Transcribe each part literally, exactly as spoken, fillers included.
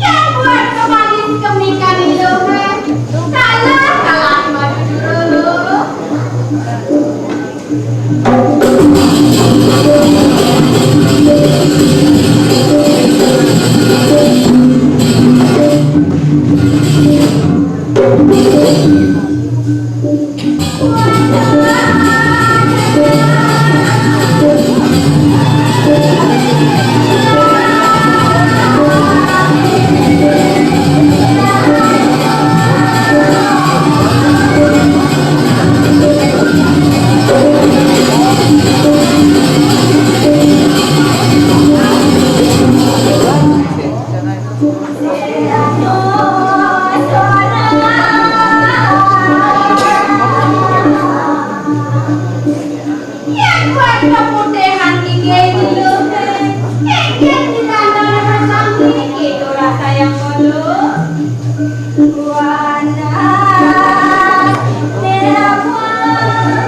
Yang buat kemanis kemikan itu, heh. Kalah, kalah, maju dulu. Yang buat keputihan gigi dulu, heh. Gigi di kandang pasang gigi, itulah sayang dulu. Buana, merah buana.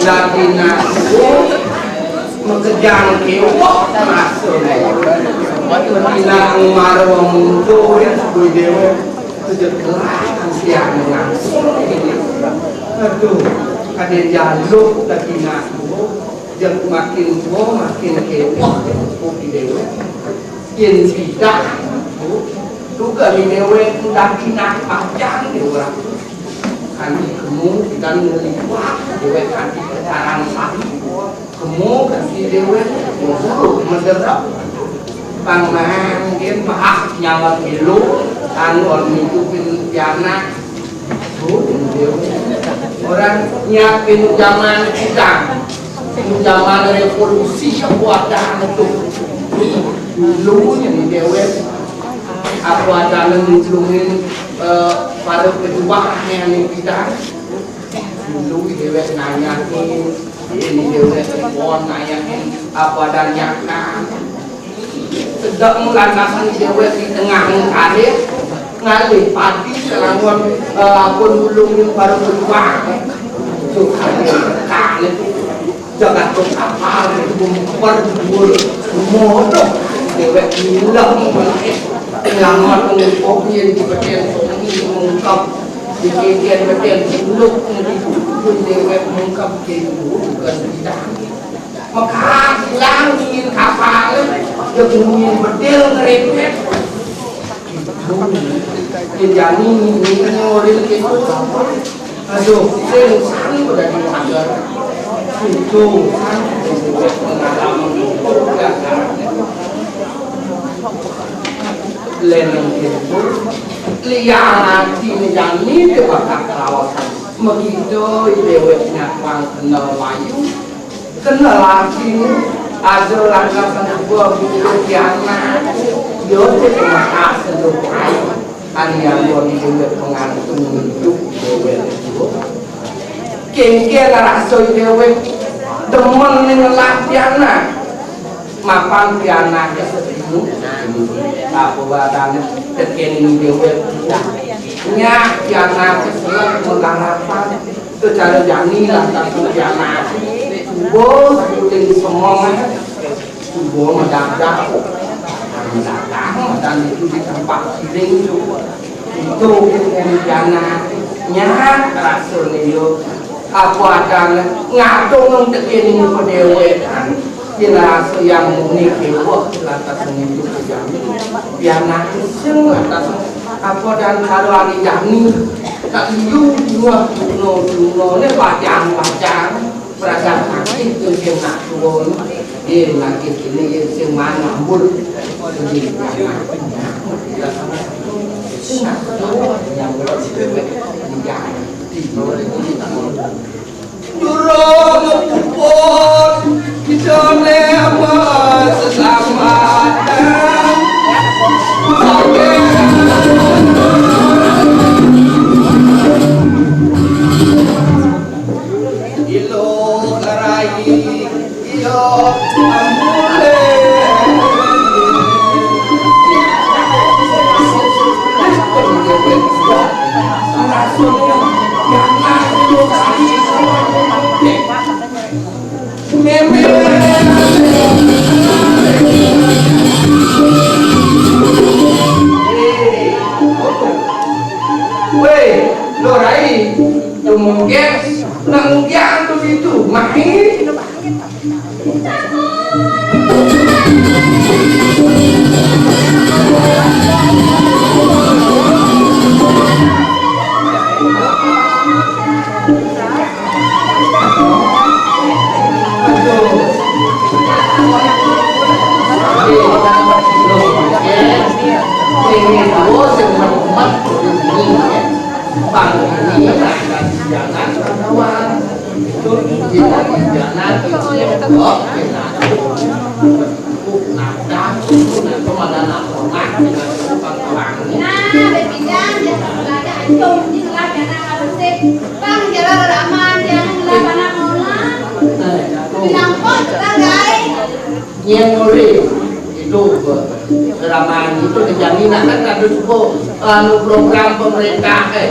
Dadi naku makejang kéwéh rasané. Dina mara mundur kuwi déwék kejegelan siang langsung. Aduh, kadén jaluk dadi naku. Jek makin tua makin kéwéh kuwi déwék. Yén pidan, Bu, duga ni déwék dadi nak bajang déwék. Kanti kemu pidan ngeliwat déwék kanti kecaran sari. Kemu kanti déwék nguruk mederep. Bang mangkin pahak nyawa kilo, anu on ngidupin pianak. Orang nyiapin zaman kita, zaman revolusi kekuatan itu. Dulu nih déwék, kekuatan nulungin, eh, para pejuang yang kita. Dulu déwék nanyain, ini déwék pon nanyain apa dan nyakan. Sedek lantasan déwék di tengah karir, ngalih padi kelawan, eh, apa nulungin para pejuang. Tuh, kan itu jagat tuh kapal itu bumper dulu. Modoh déwék ngilang. Kelawan ngukuh yang di beten mengungkap, di beten beten buluk, di déwék mengungkap itu bukan bidang. Mekar ilang dingin kapal, dia bunyi bedil ngerepet. Dia jani ini ngurin gitu. Aduh, sing sing udah di pagar. Itu pengalaman itu. Leneng itu. Liang ati jani dia bakal kelawasan. Begitu déwék nyakwang kenal mayu. Kenal lagi nih, ada lantasan gua butuh kiamat. Yo, terima kasih tuh, Pak. Kan yang gua di juga pengantin hidup, déwék itu. Kéngkén rasa déwék demen nih ngelah pianak. Mapan pianak sedih. Apa badane tekén déwék. Nyak pianak selek menggarapan. Secara jani lah, tapi pianak. Bos, kuling semong, eh. Subuh mendadak. Mendadak, dan itu di tempat siling itu. Itu yang jana. Nyak, rasul niyo. Apa akan ngadong tekén ini pedéwékan. Jenasa yang muni kéwéh, lantas muni itu jani. Pianak iseng, lantas apa dan kalau hari jani. Tak liu, dua, duno, duno, ini bajang-bajang. Perasaan sakit tuh dia nak turun. Dia lagi kini dia sing mana ambul. Jadi, dia nak, dia nak, dia nak turun. Yang berarti dia nak, dia nak. Durung puput, kita ne selamatan. Ilo karai, ilo ambule. Wéh, lo rai, lo mungkes, nak ngungkiang tu situ, mahi. Nah, bebidang, dia sekolah aja, ancung, dia ngelah, dia ngelah bersih. Bang, dia ngelah, dia ngelah, anak mona. Bilang, kok, kita, guys? Nyén urip itu, keramaan itu dijaminan kan ada sebuah, anu, program pemerintah, eh.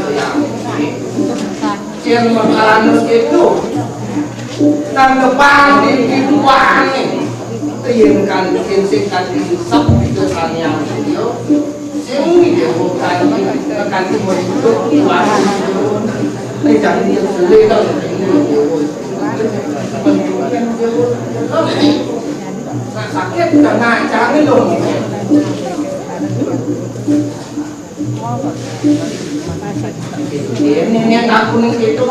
Yang Yén makanus kéto, nang depan di kehidupané. Yén kan, yén sing kan diisep itu Sang Hyang Surya. Sing iki bukan, kan itu hidup kuat. Ini jangan dia sulit kan. Nah, sakit udah ngacangin dong. Ini, ini aku nih gitu.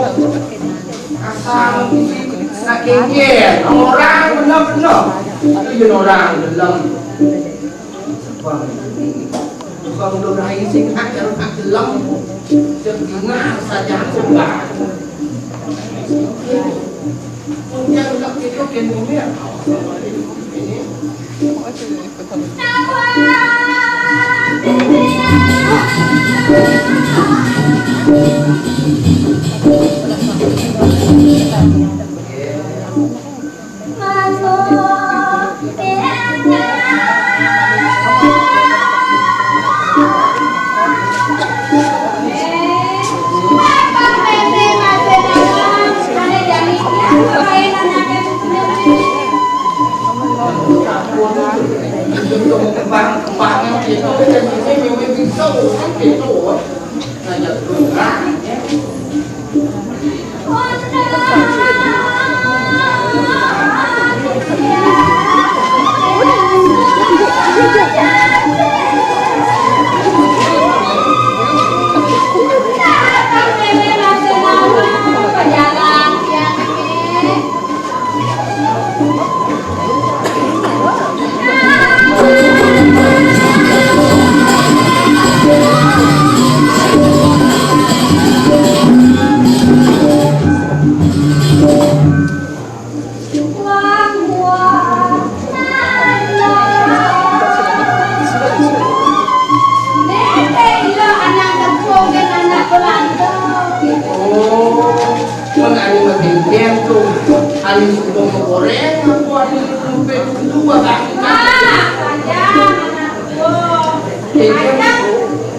Asal saking yen orang bener-bener. Itu yen orang gelem. Bang, bang udah rai sing ajar tak gelem. Sing dina saja coba. Mungkin udah gitu kan bumi ya. Ini Kon ane mati ben tu, ane sudah goreng apa ane lupa dulu abang. Ah, aja anak gua. Aja.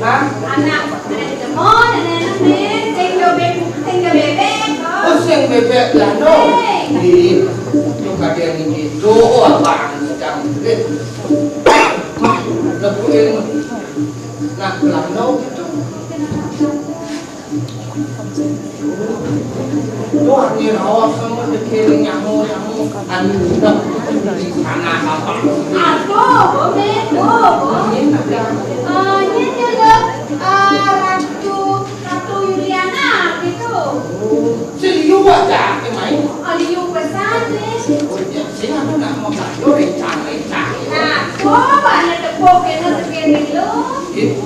Hah? Anak, anak demen, anak demen, sing do bebek, sing do bebek. Oh, sing bebek lah no. Ih, tu kadang gitu, oh abang sedang duit. Lepuin nak belando gitu. Wah, ini raos sama dekiring nyamu, nyamu. Anu, udah. Di sana apa? Aduh, Bumi, tuh, Bumi. Ini ada. Eh, ini dulu, eh, Ratu, Ratu Yuliana, gitu. Oh, si Liu aja, yang main. Oh, Liu pesan, nih. Oh, iya, sing aku nak mau belando, rencang, rencang. Nah, coba nih tepuk, kena dekiring lu. Gitu.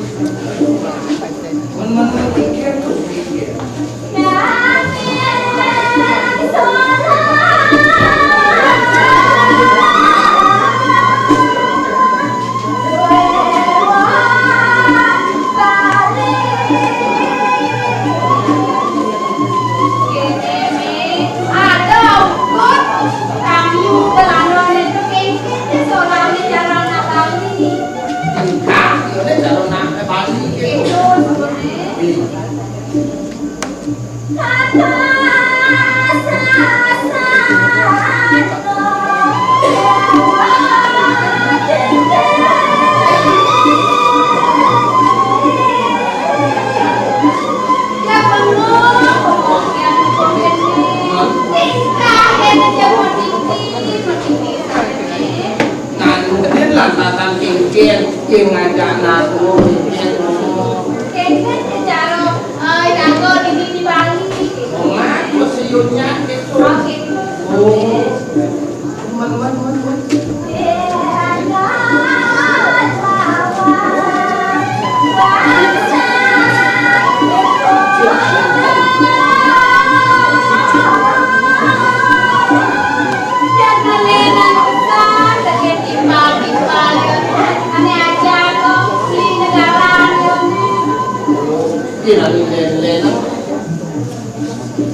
Kira ni len-len.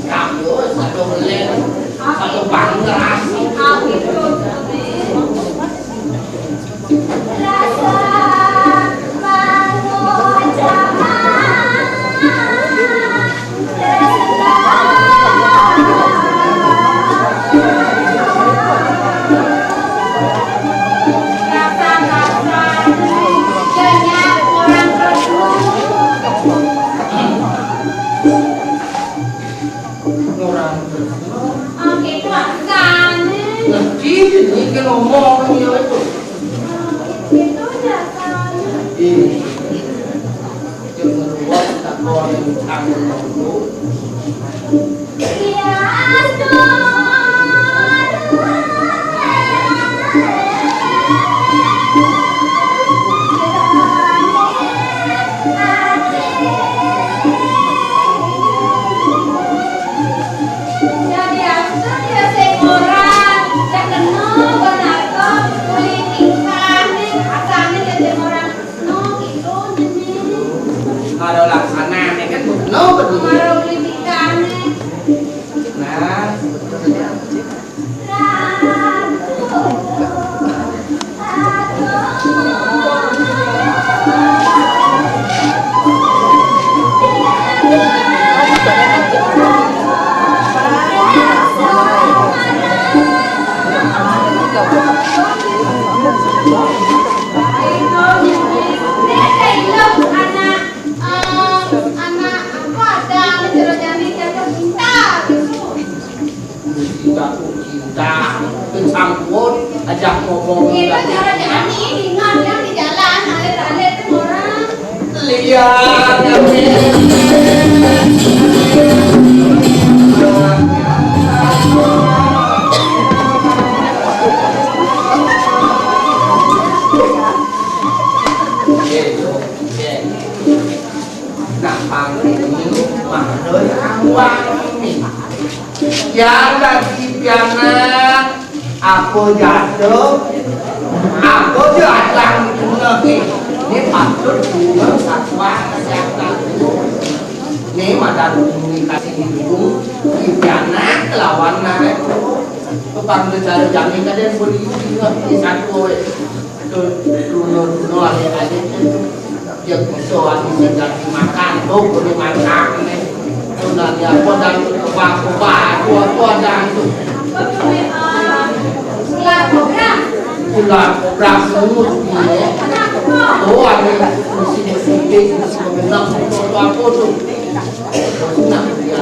Kamu satu len, satu pangkas. Orang. Oke, tuh, Hasan. Ngerti, ini kan ngomong, ini apa itu? Itu, Hasan. Iya. Jangan lupa kita keluar dari tangan dulu. Iya, Hasan. Jadi, aku tuh tidak sekolah, tidak kenal, benar kok. Politik, aneh, asal aneh, tidak sekolah. No, gitu, jadi. Kalau laksana, ya kan, no, betul. Kalau politik, aneh. Nah, anak, eh, anak apa ada, anak cerajani, jatuh cinta, gitu. Cinta, cinta, kecampur, ajak ngomong. Itu cara kami ingat yang di jalan, alit-alit tuh orang. Lihat, kami. Nah, panggung ini mah dari awal ini. Yang lagi pianak, apa jatuh, apa jatuh itu nanti. Ini patut bunga satwa kesehatan. Ini mata komunikasi itu, di pianak lawan naik. Tukang bicara jamin kalian boleh juga di satu. Itu dulu-dulu adik-adik itu. Dia bisa habis ganti makan, tuh, boleh makan, nih. Itu nanti apa dan apa, apa, apa, apa dan itu. Ular kobra. Ular kobra semut, iya. Oh, ada musim-musim, musim menang, apa, apa tuh. Nah, iya.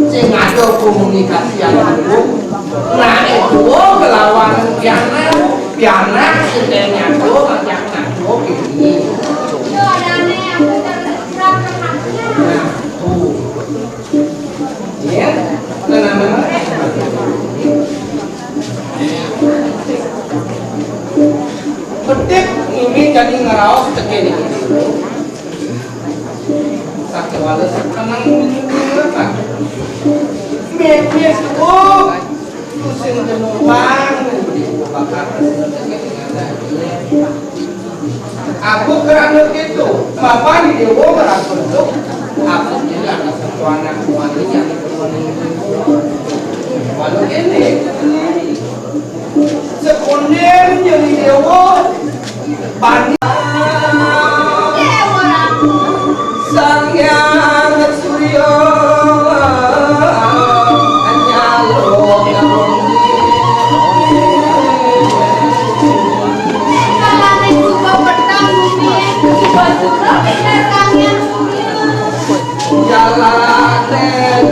Sing ada komunikasi yang nyambung. Nah, itu kelawan pianak, pianak sing nyambung, yang nyambung ini. Nah, tuh. Ya, nah, nah, nah. Petik ini jadi ngeraos tegene. Sakéwala seneng apa? Mimpi subuh, pusing penumpang, bakal kesel dengan. Aku kerana itu, bapak di dewa merasa bentuk, aku tidak ada satu anak wanita. Walau ini, Sekondén jadi déwa, bani Sang Hyang Surya, nyaluk. Jalan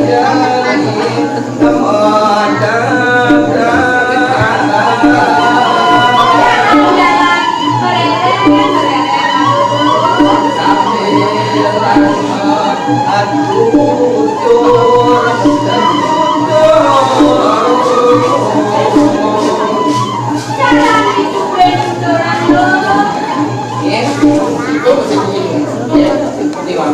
jani.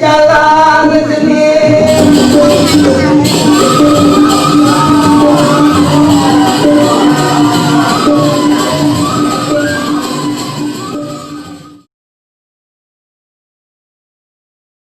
Jalan sendiri.